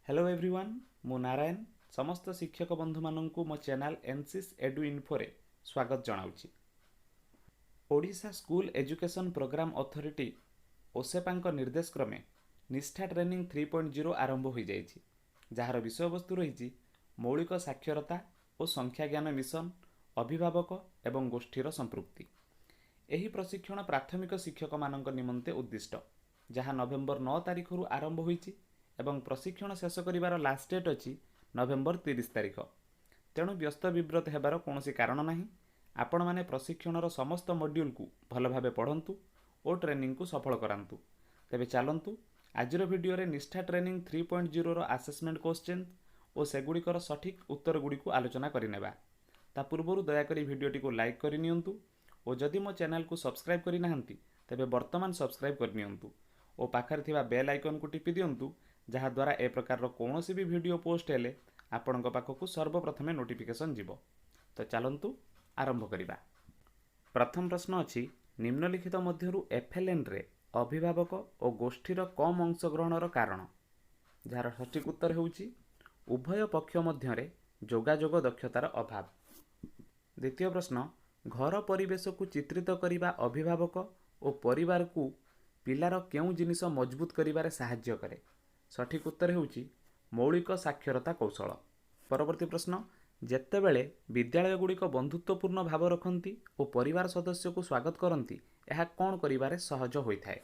Hello everyone, ମୁଁ ନାରାୟଣ ସମସ୍ତ ଶିକ୍ଷକ ବନ୍ଧୁମାନଙ୍କୁ ମୋ ଚ୍ୟାନେଲ୍ ଏନ୍ସିସ୍ ଏଡୁ ଇନଫୋରେ ସ୍ୱାଗତ ଜଣାଉଛି। Odisha school education programme authority ଓସେପାଙ୍କ ନିର୍ଦ୍ଦେଶ କ୍ରମେ ନିଷ୍ଠା ଟ୍ରେନିଂ 3.0 ଆରମ୍ଭ ହୋଇଯାଇଛି, ଯାହାର ବିଷୟବସ୍ତୁ ରହିଛି ମୌଳିକ ସାକ୍ଷରତା ଓ ସଂଖ୍ୟାଜ୍ଞାନ ମିଶନ, ଅଭିଭାବକ ଏବଂ ଗୋଷ୍ଠୀର ସମ୍ପୃକ୍ତି। ଏହି ପ୍ରଶିକ୍ଷଣ ପ୍ରାଥମିକ ଶିକ୍ଷକମାନଙ୍କ ନିମନ୍ତେ ଉଦ୍ଦିଷ୍ଟ, ଯାହା ନଭେମ୍ବର 9 ତାରିଖରୁ ଆରମ୍ଭ ହୋଇଛି ଏବଂ ପ୍ରଶିକ୍ଷଣ ଶେଷ କରିବାର ଲାଷ୍ଟ ଡେଟ୍ ଅଛି ନଭେମ୍ବର 30 ତାରିଖ। ତେଣୁ ବ୍ୟସ୍ତ ବିବ୍ରତ ହେବାର କୌଣସି କାରଣ ନାହିଁ। ଆପଣମାନେ ପ୍ରଶିକ୍ଷଣର ସମସ୍ତ ମଡ୍ୟୁଲକୁ ଭଲ ଭାବେ ପଢ଼ନ୍ତୁ ଓ ଟ୍ରେନିଂକୁ ସଫଳ କରାନ୍ତୁ। ତେବେ ଚାଲନ୍ତୁ, ଆଜିର ଭିଡ଼ିଓରେ ନିଷ୍ଠା ଟ୍ରେନିଂ 3.0ର ଆସେସମେଣ୍ଟ କୋଶ୍ଚେନ୍ ଓ ସେଗୁଡ଼ିକର ସଠିକ୍ ଉତ୍ତରଗୁଡ଼ିକୁ ଆଲୋଚନା କରିନେବା। ତା ପୂର୍ବରୁ ଦୟାକରି ଭିଡ଼ିଓଟିକୁ ଲାଇକ୍ କରିନିଅନ୍ତୁ ଓ ଯଦି ମୋ ଚ୍ୟାନେଲକୁ ସବସ୍କ୍ରାଇବ୍ କରିନାହାନ୍ତି, ତେବେ ବର୍ତ୍ତମାନ ସବସ୍କ୍ରାଇବ୍ କରିନିଅନ୍ତୁ ଓ ପାଖରେ ଥିବା ବେଲ୍ ଆଇକନ୍କୁ ଟିପି ଦିଅନ୍ତୁ, ଯାହାଦ୍ୱାରା ଏ ପ୍ରକାରର କୌଣସି ବି ଭିଡ଼ିଓ ପୋଷ୍ଟ ହେଲେ ଆପଣଙ୍କ ପାଖକୁ ସର୍ବପ୍ରଥମେ ନୋଟିଫିକେସନ୍ ଯିବ। ତ ଚାଲନ୍ତୁ ଆରମ୍ଭ କରିବା। ପ୍ରଥମ ପ୍ରଶ୍ନ ଅଛି, ନିମ୍ନଲିଖିତ ମଧ୍ୟରୁ ଏଫ୍ଏଲ୍ଏନ୍ରେ ଅଭିଭାବକ ଓ ଗୋଷ୍ଠୀର କମ୍ ଅଂଶଗ୍ରହଣର କାରଣ? ଯାହାର ସଠିକ୍ ଉତ୍ତର ହେଉଛି ଉଭୟ ପକ୍ଷ ମଧ୍ୟରେ ଯୋଗାଯୋଗ ଦକ୍ଷତାର ଅଭାବ। ଦ୍ୱିତୀୟ ପ୍ରଶ୍ନ, ଘର ପରିବେଶକୁ ଚିତ୍ରିତ କରିବା ଅଭିଭାବକ ଓ ପରିବାରକୁ ପିଲାର କେଉଁ ଜିନିଷ ମଜବୁତ କରିବାରେ ସାହାଯ୍ୟ କରେ? ସଠିକ୍ ଉତ୍ତର ହେଉଛି ମୌଳିକ ସାକ୍ଷରତା କୌଶଳ। ପରବର୍ତ୍ତୀ ପ୍ରଶ୍ନ, ଯେତେବେଳେ ବିଦ୍ୟାଳୟଗୁଡ଼ିକ ବନ୍ଧୁତ୍ୱପୂର୍ଣ୍ଣ ଭାବ ରଖନ୍ତି ଓ ପରିବାର ସଦସ୍ୟକୁ ସ୍ୱାଗତ କରନ୍ତି, ଏହା କ'ଣ କରିବାରେ ସହଜ ହୋଇଥାଏ?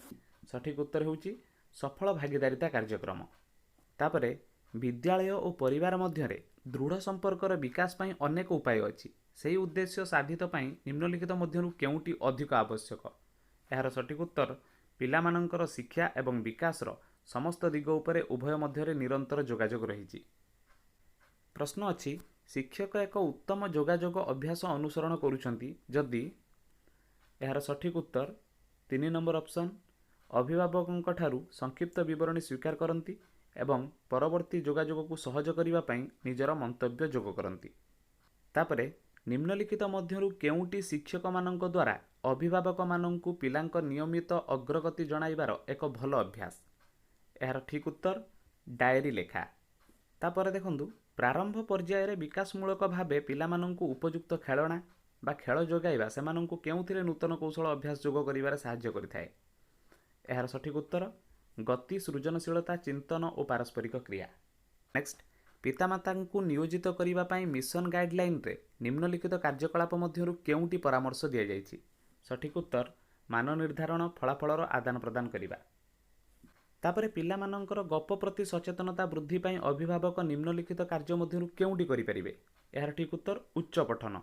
ସଠିକ୍ ଉତ୍ତର ହେଉଛି ସଫଳ ଭାଗିଦାରିତା କାର୍ଯ୍ୟକ୍ରମ। ତାପରେ, ବିଦ୍ୟାଳୟ ଓ ପରିବାର ମଧ୍ୟରେ ଦୃଢ଼ ସମ୍ପର୍କର ବିକାଶ ପାଇଁ ଅନେକ ଉପାୟ ଅଛି। ସେହି ଉଦ୍ଦେଶ୍ୟ ସାଧିତ ପାଇଁ ନିମ୍ନଲିଖିତ ମଧ୍ୟରୁ କେଉଁଟି ଅଧିକ ଆବଶ୍ୟକ? ଏହାର ସଠିକ୍ ଉତ୍ତର, ପିଲାମାନଙ୍କର ଶିକ୍ଷା ଏବଂ ବିକାଶର ସମସ୍ତ ଦିଗ ଉପରେ ଉଭୟ ମଧ୍ୟରେ ନିରନ୍ତର ଯୋଗାଯୋଗ ରହିଛି। ପ୍ରଶ୍ନ ଅଛି, ଶିକ୍ଷକ ଏକ ଉତ୍ତମ ଯୋଗାଯୋଗ ଅଭ୍ୟାସ ଅନୁସରଣ କରୁଛନ୍ତି ଯଦି? ଏହାର ସଠିକ୍ ଉତ୍ତର 3 ନମ୍ବର ଅପସନ୍, ଅଭିଭାବକଙ୍କ ଠାରୁ ସଂକ୍ଷିପ୍ତ ବିବରଣୀ ସ୍ୱୀକାର କରନ୍ତି ଏବଂ ପରବର୍ତ୍ତୀ ଯୋଗାଯୋଗକୁ ସହଜ କରିବା ପାଇଁ ନିଜର ମନ୍ତବ୍ୟ ଯୋଗ କରନ୍ତି। ତାପରେ, ନିମ୍ନଲିଖିତ ମଧ୍ୟରୁ କେଉଁଟି ଶିକ୍ଷକମାନଙ୍କ ଦ୍ୱାରା ଅଭିଭାବକମାନଙ୍କୁ ପିଲାଙ୍କ ନିୟମିତ ଅଗ୍ରଗତି ଜଣାଇବାର ଏକ ଭଲ ଅଭ୍ୟାସ? ଏହାର ଠିକ୍ ଉତ୍ତର ଡାଏରୀ ଲେଖା। ତାପରେ ଦେଖନ୍ତୁ, ପ୍ରାରମ୍ଭ ପର୍ଯ୍ୟାୟରେ ବିକାଶମୂଳକ ଭାବେ ପିଲାମାନଙ୍କୁ ଉପଯୁକ୍ତ ଖେଳଣା ବା ଖେଳ ଯୋଗାଇବା ସେମାନଙ୍କୁ କେଉଁଥିରେ ନୂତନ କୌଶଳ ଅଭ୍ୟାସ ଯୋଗ କରିବାରେ ସାହାଯ୍ୟ କରିଥାଏ? ଏହାର ସଠିକ୍ ଉତ୍ତର ଗତି, ସୃଜନଶୀଳତା, ଚିନ୍ତନ ଓ ପାରସ୍ପରିକ କ୍ରିୟା। ନେକ୍ସଟ, ପିତାମାତାଙ୍କୁ ନିୟୋଜିତ କରିବା ପାଇଁ ମିଶନ ଗାଇଡଲାଇନରେ ନିମ୍ନଲିଖିତ କାର୍ଯ୍ୟକଳାପ ମଧ୍ୟରୁ କେଉଁଟି ପରାମର୍ଶ ଦିଆଯାଇଛି? ସଠିକ୍ ଉତ୍ତର ମାନ ନିର୍ଦ୍ଧାରଣ, ଫଳାଫଳର ଆଦାନ ପ୍ରଦାନ କରିବା। ତାପରେ, ପିଲାମାନଙ୍କର ଗପ ପ୍ରତି ସଚେତନତା ବୃଦ୍ଧି ପାଇଁ ଅଭିଭାବକ ନିମ୍ନଲିଖିତ କାର୍ଯ୍ୟ ମଧ୍ୟରୁ କେଉଁଟି କରିପାରିବେ? ଏହାର ଠିକ୍ ଉତ୍ତର ଉଚ୍ଚ ପଠନ।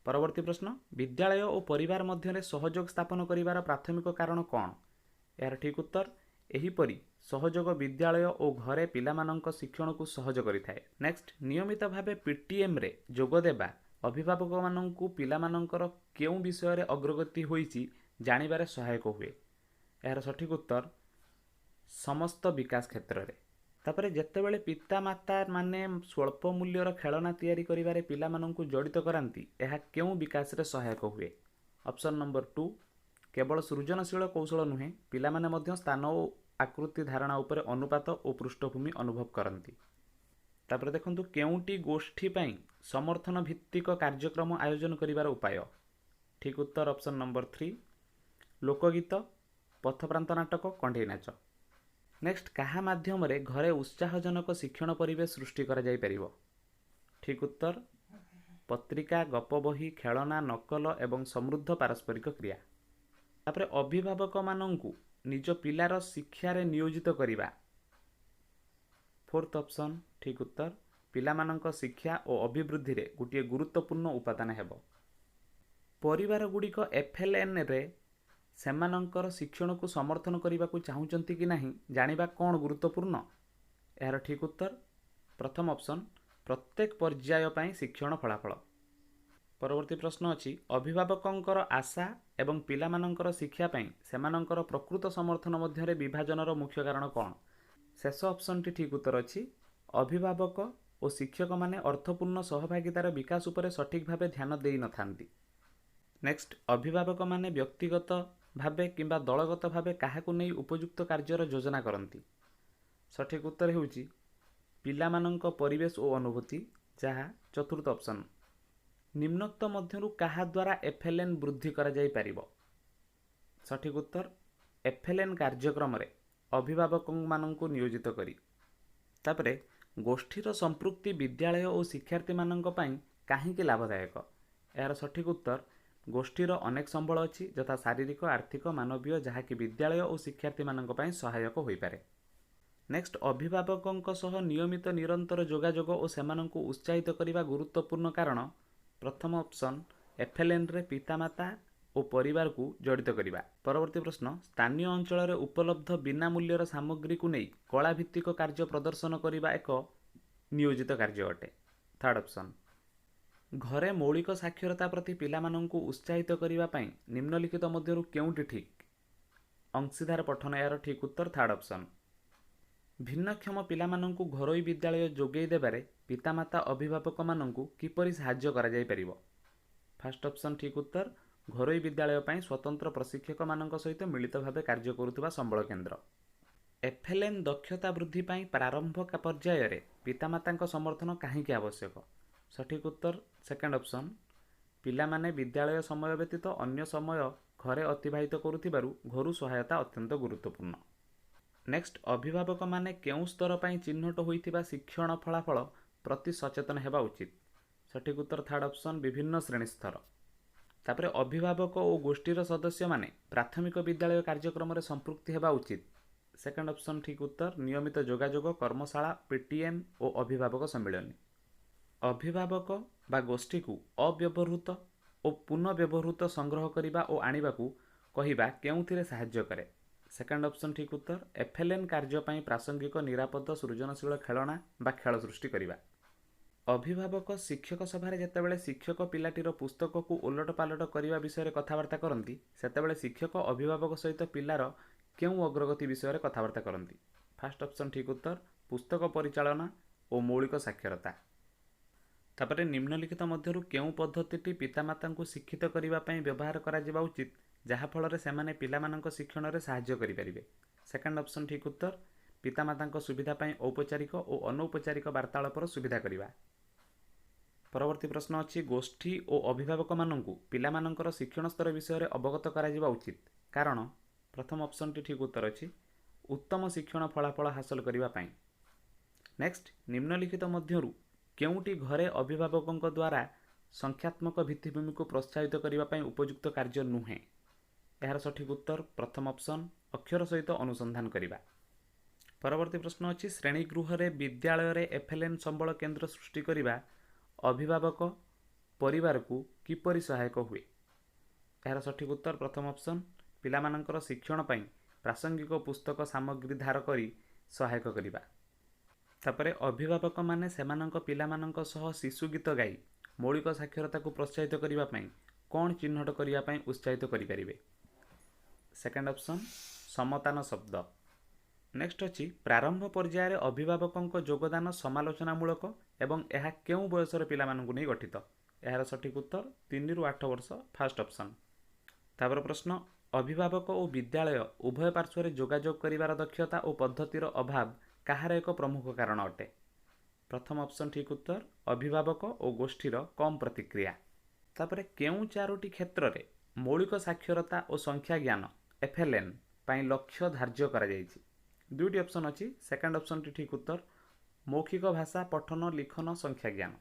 ପରବର୍ତ୍ତୀ ପ୍ରଶ୍ନ, ବିଦ୍ୟାଳୟ ଓ ପରିବାର ମଧ୍ୟରେ ସହଯୋଗ ସ୍ଥାପନ କରିବାର ପ୍ରାଥମିକ କାରଣ କ'ଣ? ଏହାର ଠିକ୍ ଉତ୍ତର ଏହିପରି ସହଯୋଗ ବିଦ୍ୟାଳୟ ଓ ଘରେ ପିଲାମାନଙ୍କ ଶିକ୍ଷଣକୁ ସହଜ କରିଥାଏ। ନେକ୍ସଟ, ନିୟମିତ ଭାବେ ପିଟିଏମ୍ରେ ଯୋଗ ଦେବା ଅଭିଭାବକମାନଙ୍କୁ ପିଲାମାନଙ୍କର କେଉଁ ବିଷୟରେ ଅଗ୍ରଗତି ହୋଇଛି ଜାଣିବାରେ ସହାୟକ ହୁଏ? ଏହାର ସଠିକ୍ ଉତ୍ତର ସମସ୍ତ ବିକାଶ କ୍ଷେତ୍ରରେ। ତାପରେ, ଯେତେବେଳେ ପିତାମାତାମାନେ ସ୍ୱଳ୍ପ ମୂଲ୍ୟର ଖେଳନା ତିଆରି କରିବାରେ ପିଲାମାନଙ୍କୁ ଜଡ଼ିତ କରାନ୍ତି, ଏହା କେଉଁ ବିକାଶରେ ସହାୟକ ହୁଏ? ଅପସନ୍ ନମ୍ବର 2, କେବଳ ସୃଜନଶୀଳ କୌଶଳ ନୁହେଁ, ପିଲାମାନେ ମଧ୍ୟ ସ୍ଥାନ ଓ ଆକୃତି ଧାରଣା ଉପରେ ଅନୁପାତ ଓ ପୃଷ୍ଠଭୂମି ଅନୁଭବ କରନ୍ତି। ତାପରେ ଦେଖନ୍ତୁ, କେଉଁଟି ଗୋଷ୍ଠୀ ପାଇଁ ସମର୍ଥନ ଭିତ୍ତିକ କାର୍ଯ୍ୟକ୍ରମ ଆୟୋଜନ କରିବାର ଉପାୟ? ଠିକ୍ ଉତ୍ତର ଅପସନ୍ ନମ୍ବର 3, ଲୋକଗୀତ, ପଥପ୍ରାନ୍ତ ନାଟକ, କଣ୍ଢେଇ ନାଚ। ନେକ୍ସଟ, କାହା ମାଧ୍ୟମରେ ଘରେ ଉତ୍ସାହଜନକ ଶିକ୍ଷଣ ପରିବେଶ ସୃଷ୍ଟି କରାଯାଇପାରିବ? ଠିକ୍ ଉତ୍ତର ପତ୍ରିକା, ଗପ ବହି, ଖେଳନା, ନକଲ ଏବଂ ସମୃଦ୍ଧ ପାରସ୍ପରିକ କ୍ରିୟା। ତାପରେ, ଅଭିଭାବକମାନଙ୍କୁ ନିଜ ପିଲାର ଶିକ୍ଷାରେ ନିୟୋଜିତ କରିବା? ଫୋର୍ଥ ଅପସନ୍ ଠିକ୍ ଉତ୍ତର, ପିଲାମାନଙ୍କ ଶିକ୍ଷା ଓ ଅଭିବୃଦ୍ଧିରେ ଗୋଟିଏ ଗୁରୁତ୍ୱପୂର୍ଣ୍ଣ ଉପାଦାନ ହେବ। ପରିବାରଗୁଡ଼ିକ ଏଫ୍ଏଲ୍ଏନ୍ରେ ସେମାନଙ୍କର ଶିକ୍ଷଣକୁ ସମର୍ଥନ କରିବାକୁ ଚାହୁଁଛନ୍ତି କି ନାହିଁ ଜାଣିବା କ'ଣ ଗୁରୁତ୍ୱପୂର୍ଣ୍ଣ? ଏହାର ଠିକ୍ ଉତ୍ତର ପ୍ରଥମ ଅପସନ୍, ପ୍ରତ୍ୟେକ ପର୍ଯ୍ୟାୟ ପାଇଁ ଶିକ୍ଷଣ ଫଳାଫଳ। ପରବର୍ତ୍ତୀ ପ୍ରଶ୍ନ ଅଛି, ଅଭିଭାବକଙ୍କର ଆଶା ଏବଂ ପିଲାମାନଙ୍କର ଶିକ୍ଷା ପାଇଁ ସେମାନଙ୍କର ପ୍ରକୃତ ସମର୍ଥନ ମଧ୍ୟରେ ବିଭାଜନର ମୁଖ୍ୟ କାରଣ କ'ଣ? ଶେଷ ଅପସନ୍ଟି ଠିକ୍ ଉତ୍ତର ଅଛି, ଅଭିଭାବକ ଓ ଶିକ୍ଷକମାନେ ଅର୍ଥପୂର୍ଣ୍ଣ ସହଭାଗିତାର ବିକାଶ ଉପରେ ସଠିକ୍ ଭାବେ ଧ୍ୟାନ ଦେଇନଥାନ୍ତି। ନେକ୍ସଟ, ଅଭିଭାବକମାନେ ବ୍ୟକ୍ତିଗତ ଭାବେ କିମ୍ବା ଦଳଗତ ଭାବେ କାହାକୁ ନେଇ ଉପଯୁକ୍ତ କାର୍ଯ୍ୟର ଯୋଜନା କରନ୍ତି? ସଠିକ୍ ଉତ୍ତର ହେଉଛି ପିଲାମାନଙ୍କ ପରିବେଶ ଓ ଅନୁଭୂତି, ଯାହା ଚତୁର୍ଥ ଅପସନ୍। ନିମ୍ନୋକ୍ତ ମଧ୍ୟରୁ କାହା ଦ୍ୱାରା ଏଫ୍ଏଲ୍ଏନ୍ ବୃଦ୍ଧି କରାଯାଇପାରିବ? ସଠିକ୍ ଉତ୍ତର, ଏଫ୍ଏଲ୍ଏନ୍ କାର୍ଯ୍ୟକ୍ରମରେ ଅଭିଭାବକମାନଙ୍କୁ ନିୟୋଜିତ କରି। ତାପରେ, ଗୋଷ୍ଠୀର ସମ୍ପୃକ୍ତି ବିଦ୍ୟାଳୟ ଓ ଶିକ୍ଷାର୍ଥୀମାନଙ୍କ ପାଇଁ କାହିଁକି ଲାଭଦାୟକ? ଏହାର ସଠିକ୍ ଉତ୍ତର, ଗୋଷ୍ଠୀର ଅନେକ ସମ୍ବଳ ଅଛି, ଯଥା ଶାରୀରିକ, ଆର୍ଥିକ, ମାନବୀୟ, ଯାହାକି ବିଦ୍ୟାଳୟ ଓ ଶିକ୍ଷାର୍ଥୀମାନଙ୍କ ପାଇଁ ସହାୟକ ହୋଇପାରେ। ନେକ୍ସଟ, ଅଭିଭାବକଙ୍କ ସହ ନିୟମିତ ନିରନ୍ତର ଯୋଗାଯୋଗ ଓ ସେମାନଙ୍କୁ ଉତ୍ସାହିତ କରିବା ଗୁରୁତ୍ୱପୂର୍ଣ୍ଣ କାରଣ? ପ୍ରଥମ ଅପସନ୍, ଏଫ୍ଏଲ୍ଏନ୍ରେ ପିତାମାତା ଓ ପରିବାରକୁ ଜଡ଼ିତ କରିବା। ପରବର୍ତ୍ତୀ ପ୍ରଶ୍ନ, ସ୍ଥାନୀୟ ଅଞ୍ଚଳରେ ଉପଲବ୍ଧ ବିନା ମୂଲ୍ୟର ସାମଗ୍ରୀକୁ ନେଇ କଳାଭିତ୍ତିକ କାର୍ଯ୍ୟ ପ୍ରଦର୍ଶନ କରିବା ଏକ ନିୟୋଜିତ କାର୍ଯ୍ୟ ଅଟେ, ଥାର୍ଡ଼ ଅପସନ୍। ଘରେ ମୌଳିକ ସାକ୍ଷରତା ପ୍ରତି ପିଲାମାନଙ୍କୁ ଉତ୍ସାହିତ କରିବା ପାଇଁ ନିମ୍ନଲିଖିତ ମଧ୍ୟରୁ କେଉଁଟି ଠିକ୍? ଅଂଶୀଦାର ପଠନ ଏହାର ଠିକ୍ ଉତ୍ତର, ଥାର୍ଡ଼ ଅପସନ୍। ଭିନ୍ନକ୍ଷମ ପିଲାମାନଙ୍କୁ ଘରୋଇ ବିଦ୍ୟାଳୟ ଯୋଗାଇ ଦେବାରେ ପିତାମାତା ଅଭିଭାବକମାନଙ୍କୁ କିପରି ସାହାଯ୍ୟ କରାଯାଇପାରିବ? ଫାଷ୍ଟ ଅପସନ୍ ଠିକ୍ ଉତ୍ତର, ଘରୋଇ ବିଦ୍ୟାଳୟ ପାଇଁ ସ୍ୱତନ୍ତ୍ର ପ୍ରଶିକ୍ଷକମାନଙ୍କ ସହିତ ମିଳିତ ଭାବେ କାର୍ଯ୍ୟ କରୁଥିବା ସମ୍ବଳ କେନ୍ଦ୍ର। ଏଫ୍ଏଲ୍ଏନ୍ ଦକ୍ଷତା ବୃଦ୍ଧି ପାଇଁ ପ୍ରାରମ୍ଭ ପର୍ଯ୍ୟାୟରେ ପିତାମାତାଙ୍କ ସମର୍ଥନ କାହିଁକି ଆବଶ୍ୟକ? ସଠିକ୍ ଉତ୍ତର ସେକେଣ୍ଡ ଅପସନ୍, ପିଲାମାନେ ବିଦ୍ୟାଳୟ ସମୟ ବ୍ୟତୀତ ଅନ୍ୟ ସମୟ ଘରେ ଅତିବାହିତ କରୁଥିବାରୁ ଘରୁ ସହାୟତା ଅତ୍ୟନ୍ତ ଗୁରୁତ୍ୱପୂର୍ଣ୍ଣ। ନେକ୍ସଟ, ଅଭିଭାବକମାନେ କେଉଁ ସ୍ତର ପାଇଁ ଚିହ୍ନଟ ହୋଇଥିବା ଶିକ୍ଷଣ ଫଳାଫଳ ପ୍ରତି ସଚେତନ ହେବା ଉଚିତ? ସଠିକ୍ ଉତ୍ତର ଥାର୍ଡ଼ ଅପସନ୍, ବିଭିନ୍ନ ଶ୍ରେଣୀ ସ୍ତର। ତାପରେ, ଅଭିଭାବକ ଓ ଗୋଷ୍ଠୀର ସଦସ୍ୟମାନେ ପ୍ରାଥମିକ ବିଦ୍ୟାଳୟ କାର୍ଯ୍ୟକ୍ରମରେ ସମ୍ପୃକ୍ତି ହେବା ଉଚିତ। ସେକେଣ୍ଡ ଅପସନ୍ ଠିକ୍ ଉତ୍ତର, ନିୟମିତ ଯୋଗାଯୋଗ, କର୍ମଶାଳା, ପିଟିଏମ୍ ଓ ଅଭିଭାବକ ସମ୍ମିଳନୀ। ଅଭିଭାବକ ବା ଗୋଷ୍ଠୀକୁ ଅବ୍ୟବହୃତ ଓ ପୁନଃବ୍ୟବହୃତ ସଂଗ୍ରହ କରିବା ଓ ଆଣିବାକୁ କହିବା କେଉଁଥିରେ ସାହାଯ୍ୟ କରେ? ସେକେଣ୍ଡ ଅପସନ୍ ଠିକ୍ ଉତ୍ତର, ଏଫ୍ଏଲ୍ଏନ୍ କାର୍ଯ୍ୟ ପାଇଁ ପ୍ରାସଙ୍ଗିକ, ନିରାପଦ, ସୃଜନଶୀଳ ଖେଳଣା ବା ଖେଳ ସୃଷ୍ଟି କରିବା। ଅଭିଭାବକ ଶିକ୍ଷକ ସଭାରେ ଯେତେବେଳେ ଶିକ୍ଷକ ପିଲାଟିର ପୁସ୍ତକକୁ ଓଲଟ ପାଲଟ କରିବା ବିଷୟରେ କଥାବାର୍ତ୍ତା କରନ୍ତି, ସେତେବେଳେ ଶିକ୍ଷକ ଅଭିଭାବକ ସହିତ ପିଲାର କେଉଁ ଅଗ୍ରଗତି ବିଷୟରେ କଥାବାର୍ତ୍ତା କରନ୍ତି? ଫାଷ୍ଟ ଅପସନ୍ ଠିକ୍ ଉତ୍ତର, ପୁସ୍ତକ ପରିଚାଳନା ଓ ମୌଳିକ ସାକ୍ଷରତା। ତାପରେ, ନିମ୍ନଲିଖିତ ମଧ୍ୟରୁ କେଉଁ ପଦ୍ଧତିଟି ପିତାମାତାଙ୍କୁ ଶିକ୍ଷିତ କରିବା ପାଇଁ ବ୍ୟବହାର କରାଯିବା ଉଚିତ, ଯାହାଫଳରେ ସେମାନେ ପିଲାମାନଙ୍କ ଶିକ୍ଷଣରେ ସାହାଯ୍ୟ କରିପାରିବେ? ସେକେଣ୍ଡ ଅପସନ୍ ଠିକ୍ ଉତ୍ତର, ପିତାମାତାଙ୍କ ସୁବିଧା ପାଇଁ ଔପଚାରିକ ଓ ଅନୌପଚାରିକ ବାର୍ତ୍ତାଳାପର ସୁବିଧା କରିବା। ପରବର୍ତ୍ତୀ ପ୍ରଶ୍ନ ଅଛି, ଗୋଷ୍ଠୀ ଓ ଅଭିଭାବକମାନଙ୍କୁ ପିଲାମାନଙ୍କର ଶିକ୍ଷଣ ସ୍ତର ବିଷୟରେ ଅବଗତ କରାଯିବା ଉଚିତ କାରଣ? ପ୍ରଥମ ଅପସନ୍ଟି ଠିକ୍ ଉତ୍ତର ଅଛି, ଉତ୍ତମ ଶିକ୍ଷଣ ଫଳାଫଳ ହାସଲ କରିବା ପାଇଁ। ନେକ୍ସଟ, ନିମ୍ନଲିଖିତ ମଧ୍ୟରୁ କେଉଁଟି ଘରେ ଅଭିଭାବକଙ୍କ ଦ୍ୱାରା ସଂଖ୍ୟାତ୍ମକ ଭିତ୍ତିଭୂମିକୁ ପ୍ରୋତ୍ସାହିତ କରିବା ପାଇଁ ଉପଯୁକ୍ତ କାର୍ଯ୍ୟ ନୁହେଁ? ଏହାର ସଠିକ୍ ଉତ୍ତର ପ୍ରଥମ ଅପସନ୍, ଅକ୍ଷର ସହିତ ଅନୁସନ୍ଧାନ କରିବା। ପରବର୍ତ୍ତୀ ପ୍ରଶ୍ନ ଅଛି, ଶ୍ରେଣୀଗୃହରେ ବିଦ୍ୟାଳୟରେ ଏଫ୍ଏଲ୍ଏନ୍ ସମ୍ବଳ କେନ୍ଦ୍ର ସୃଷ୍ଟି କରିବା ଅଭିଭାବକ ପରିବାରକୁ କିପରି ସହାୟକ ହୁଏ? ଏହାର ସଠିକ୍ ଉତ୍ତର ପ୍ରଥମ ଅପସନ୍, ପିଲାମାନଙ୍କର ଶିକ୍ଷଣ ପାଇଁ ପ୍ରାସଙ୍ଗିକ ପୁସ୍ତକ ସାମଗ୍ରୀ ଧାର କରି ସହାୟକ କରିବା। ତାପରେ, ଅଭିଭାବକମାନେ ସେମାନଙ୍କ ପିଲାମାନଙ୍କ ସହ ଶିଶୁ ଗୀତ ଗାଇ ମୌଳିକ ସାକ୍ଷରତାକୁ ପ୍ରୋତ୍ସାହିତ କରିବା ପାଇଁ କ'ଣ ଚିହ୍ନଟ କରିବା ପାଇଁ ଉତ୍ସାହିତ କରିପାରିବେ? ସେକେଣ୍ଡ ଅପସନ୍, ସମତାନ ଶବ୍ଦ। ନେକ୍ସଟ ଅଛି, ପ୍ରାରମ୍ଭ ପର୍ଯ୍ୟାୟରେ ଅଭିଭାବକଙ୍କ ଯୋଗଦାନ ସମାଲୋଚନାମୂଳକ ଏବଂ ଏହା କେଉଁ ବୟସର ପିଲାମାନଙ୍କୁ ନେଇ ଗଠିତ? ଏହାର ସଠିକ୍ ଉତ୍ତର 3ରୁ 8 ବର୍ଷ, ଫାଷ୍ଟ ଅପସନ୍। ତାପରେ ପ୍ରଶ୍ନ, ଅଭିଭାବକ ଓ ବିଦ୍ୟାଳୟ ଉଭୟ ପାର୍ଶ୍ୱରେ ଯୋଗାଯୋଗ କରିବାର ଦକ୍ଷତା ଓ ପଦ୍ଧତିର ଅଭାବ କାହାର ଏକ ପ୍ରମୁଖ କାରଣ ଅଟେ? ପ୍ରଥମ ଅପସନ୍ ଠିକ୍ ଉତ୍ତର, ଅଭିଭାବକ ଓ ଗୋଷ୍ଠୀର କମ୍ ପ୍ରତିକ୍ରିୟା। ତାପରେ, କେଉଁ ଚାରୋଟି କ୍ଷେତ୍ରରେ ମୌଳିକ ସାକ୍ଷରତା ଓ ସଂଖ୍ୟା ଜ୍ଞାନ ଏଫ୍ଏଲ୍ଏନ୍ ପାଇଁ ଲକ୍ଷ୍ୟ ଧାର୍ଯ୍ୟ କରାଯାଇଛି? ଦୁଇଟି ଅପସନ୍ ଅଛି। ସେକେଣ୍ଡ ଅପସନ୍ଟି ଠିକ୍ ଉତ୍ତର, ମୌଖିକ ଭାଷା, ପଠନ, ଲିଖନ, ସଂଖ୍ୟା ଜ୍ଞାନ।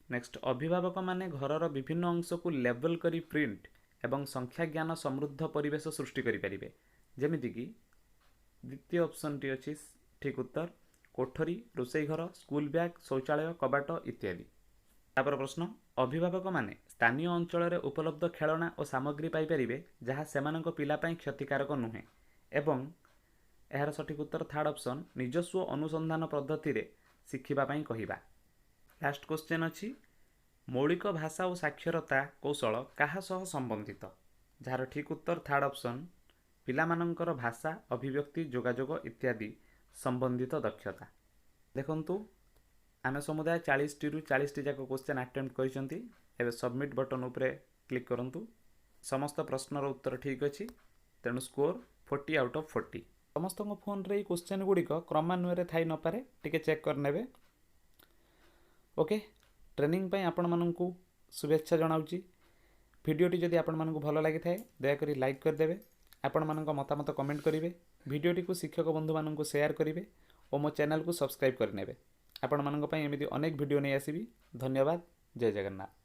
ନେକ୍ସଟ, ଅଭିଭାବକମାନେ ଘରର ବିଭିନ୍ନ ଅଂଶକୁ ଲେବଲ୍ କରି ପ୍ରିଣ୍ଟ ଏବଂ ସଂଖ୍ୟା ଜ୍ଞାନ ସମୃଦ୍ଧ ପରିବେଶ ସୃଷ୍ଟି କରିପାରିବେ, ଯେମିତିକି? ଦ୍ୱିତୀୟ ଅପସନ୍ଟି ଅଛି ଠିକ୍ ଉତ୍ତର, କୋଠରୀ, ରୋଷେଇ ଘର, ସ୍କୁଲ ବ୍ୟାଗ୍, ଶୌଚାଳୟ, କବାଟ ଇତ୍ୟାଦି। ତାପରେ ପ୍ରଶ୍ନ, ଅଭିଭାବକମାନେ ସ୍ଥାନୀୟ ଅଞ୍ଚଳରେ ଉପଲବ୍ଧ ଖେଳଣା ଓ ସାମଗ୍ରୀ ପାଇପାରିବେ ଯାହା ସେମାନଙ୍କ ପିଲା ପାଇଁ କ୍ଷତିକାରକ ନୁହେଁ ଏବଂ? ଏହାର ସଠିକ୍ ଉତ୍ତର ଥାର୍ଡ଼ ଅପସନ୍, ନିଜସ୍ୱ ଅନୁସନ୍ଧାନ ପଦ୍ଧତିରେ ଶିଖିବା ପାଇଁ କହିବା। ଲାଷ୍ଟ କ୍ୱେଶ୍ଚେନ୍ ଅଛି, ମୌଳିକ ଭାଷା ଓ ସାକ୍ଷରତା କୌଶଳ କାହା ସହ ସମ୍ବନ୍ଧିତ? ଯାହାର ଠିକ୍ ଉତ୍ତର ଥାର୍ଡ଼ ଅପସନ୍, ପିଲାମାନଙ୍କର ଭାଷା, ଅଭିବ୍ୟକ୍ତି, ଯୋଗାଯୋଗ ଇତ୍ୟାଦି ସମ୍ବନ୍ଧିତ ଦକ୍ଷତା। ଦେଖନ୍ତୁ, ଆମେ ସମୁଦାୟ 40ଟିରୁ 40ଟି ଯାକ କ୍ୱେଶ୍ଚେନ୍ ଆଟେମ୍ପ୍ଟ କରିଛନ୍ତି। ଏବେ ସବମିଟ୍ ବଟନ୍ ଉପରେ କ୍ଲିକ୍ କରନ୍ତୁ। ସମସ୍ତ ପ୍ରଶ୍ନର ଉତ୍ତର ଠିକ୍ ଅଛି, ତେଣୁ ସ୍କୋର 40 ଆଉଟ୍ ଅଫ୍ 40। ସମସ୍ତଙ୍କ ଫୋନ୍ରେ ଏଇ କ୍ୱେଶ୍ଚନ୍ ଗୁଡ଼ିକ କ୍ରମାନ୍ୱୟରେ ଥାଇ ନପାରେ, ଟିକେ ଚେକ୍ କରିନେବେ। ଓକେ, ଟ୍ରେନିଂ ପାଇଁ ଆପଣମାନଙ୍କୁ ଶୁଭେଚ୍ଛା ଜଣାଉଛି। ଭିଡ଼ିଓଟି ଯଦି ଆପଣମାନଙ୍କୁ ଭଲ ଲାଗିଥାଏ, ଦୟାକରି ଲାଇକ୍ କରିଦେବେ, ଆପଣମାନଙ୍କ ମତାମତ କମେଣ୍ଟ କରିବେ, ଭିଡ଼ିଓଟିକୁ ଶିକ୍ଷକ ବନ୍ଧୁମାନଙ୍କୁ ସେୟାର କରିବେ ଓ ମୋ ଚ୍ୟାନେଲକୁ ସବସ୍କ୍ରାଇବ୍ କରିନେବେ। ଆପଣମାନଙ୍କ ପାଇଁ ଏମିତି ଅନେକ ଭିଡ଼ିଓ ନେଇ ଆସିବି। ଧନ୍ୟବାଦ, ଜୟ ଜଗନ୍ନାଥ।